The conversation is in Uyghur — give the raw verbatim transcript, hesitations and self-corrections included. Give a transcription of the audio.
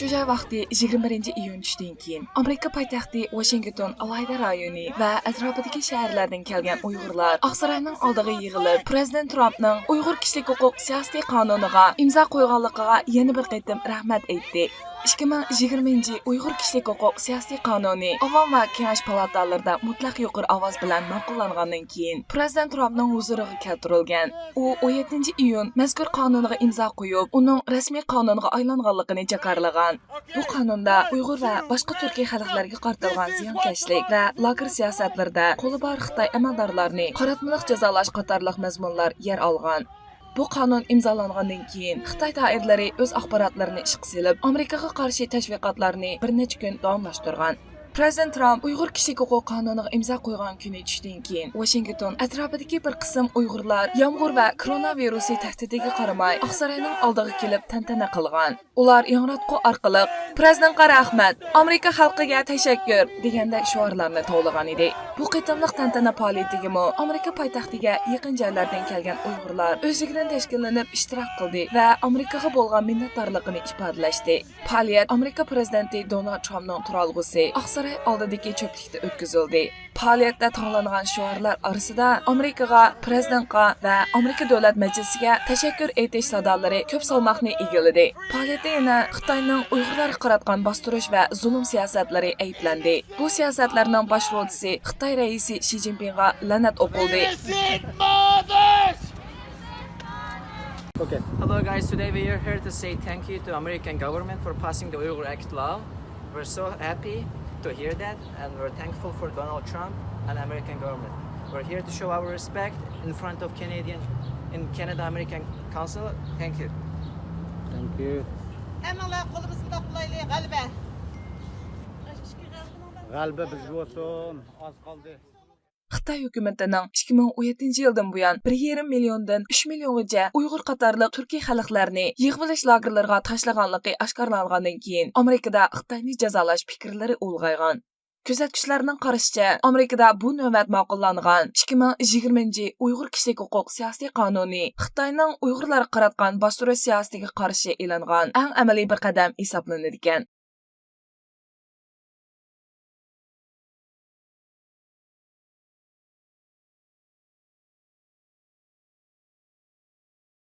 شۇ ۋاقتى يىگىرمە بىرىنچى ئىيۇن چۈشتىن كېيىن، ئامېرىكا پايتەختى ۋاشىنگتون ئالاھىدە رايونى ۋە ئەتراپىدىكى شەھەرلەردىن كەلگەن ئۇيغۇرلار ئاقساراينىڭ ئالدىغا يىغىلىپ، پىرېزىدېنت ترامپنىڭ ئۇيغۇر كىشىلىك ھوقۇق سىياسىتى قانۇنىغا ئىمزا قويغانلىقىغا يەنە بىر قېتىم رەھمەت ئېيتتى. ئىككى مىڭ يىگىرمىنچى ئۇيغۇر كىشىلىك ھوقۇق سىياسىي قانۇنى ئاۋام ۋە كېڭەش پالاتالىرىدا مۇتلەق يۇقىرى ئاۋاز بىلەن ماقۇللانغاندىن كېيىن، پىرېزىدېنت ترامپنىڭ ھۇزۇرىغا كەلتۈرۈلگەن. ئۇ ئون يەتتىنچى ئىيۇن مەزكۇر قانۇنغا ئىمزا قويۇپ، ئۇنىڭ رەسمىي قانۇنغا ئايلانغانلىقىنى جاكارلىغان. بۇ قانۇندا ئۇيغۇر ۋە باشقا تۈركىي خەلقلەرگە قارىتىلغان زىيانكەشلىك ۋە لاگېر سىياسەتلىرىدە قولى بار خىتاي ئەمەلدارلارنى قاراتمىلىق جازالاش قاتارلىق مەزمۇنلار يەر ئالغان. بۇ قانۇن ئىمزالانغاندىن كېيىن، خىتاي دائىرىلىرى ئۆز ئاخباراتلىرىنى ئىشقا سېلىپ، ئامېرىكىغا قارشى تەشۋىقاتلارنى بىر نەچچە كۈن داۋاملاشتۇرغان. پىرېزىدېنت ترامپ ئۇيغۇر كىشىلىك ھوقۇق قانۇنىغا ئىمزا قويغان كۈنى چۈشتىن كېيىن، ۋاشىنگتون ئەتراپىدىكى بىر قىسىم ئۇيغۇرلار يامغۇر ۋە كورونا ۋىرۇسى تەھدىتىگە قارىماي، ئاقساراينىڭ ئالدىغا كېلىپ تەنتەنە قىلغان. ئۇلار ياڭراتقۇ ئارقىلىق، «پىرېزىدېنتقا رەھمەت، ئامېرىكا خەلقىگە تەشەككۈر» دېگەندەك شوئارلارنى توۋلىغان ئىدى. بۇ قېتىملىق تەنتەنە پائالىيىتىگىمۇ ئامېرىكا پايتەختىگە يېقىن جايلاردىن كەلگەن ئۇيغۇرلار ئۆزلۈكىدىن تەشكىللىنىپ ئىشتىراك قىلدى ۋە ئامېرىكىغا بولغان مىننەتدارلىقىنى ئىپادىلەشتى. پائالىيەت ئامېرىكا پىرېزىدېنتى دونالد ترامپنىڭ تۇرالغۇسى ئاقساراي ئالدىدىكى چۆپلۈكتە ئۆتكۈزۈلدى. پائالىيەتتە توۋلانغان شوئارلار ئارىسىدا ئامېرىكىغا، پىرېزىدېنتقا ۋە ئامېرىكا دۆلەت مەجلىسىگە تەشەككۈر ئېيتىش سادالىرى كۆپ سالماقنى ئىگىلىدى. پائالىيەتتە يەنە خىتاينىڭ ئۇيغۇرلارغا قاراتقان باستۇرۇش ۋە زۇلۇم سىياسەتلىرى ئەيىبلەندى. بۇ سىياسەتلەرنىڭ باش رولچىسى خىتاي رەئىسى شى جىنپىڭغا لەنەت ئوقۇلدى. Okay. Hello guys, today we are here to say thank you to American government for passing the Uyghur Act law. We're so happy to hear that, and we're thankful for Donald Trump and American government. We're here to show our respect in front of Canadian, in Canada American Council. Thank you. Thank you. ھەممىڭلار قولىمىزنى بۇنداق قىلايلى، غەلىبە. غەلىبە بىزگە بولسۇن. ئاز قالدى. خىتاي ھۆكۈمىتىنىڭ ئىككى مىڭ ئون يەتتىنچى يىلدىن بۇيان بىر يېرىم مىليوندىن ئۈچ مىليونغىچە ئۇيغۇر قاتارلىق تۈركىي خەلقلەرنى يىغىۋېلىش لاگېرلىرىغا تاشلىغانلىقى ئاشكارىلانغاندىن كېيىن، ئامېرىكىدا خىتاينى جازالاش پىكىرلىرى ئۇلغايغان. كۆزەتكۈچىلەرنىڭ قارىشىچە، ئامېرىكىدا بۇ نۆۋەت ماقۇللانغان ئىككى مىڭ يىگىرمىنچى ئۇيغۇر كىشىلىك ھوقۇق سىياسىي قانۇنى خىتاينىڭ ئۇيغۇرلارغا قاراتقان باستۇرۇش سىياسىتىگە قارشى ئېلىنغان ئەڭ ئەمەلىي بىر قەدەم ھېسابلىنىدىكەن.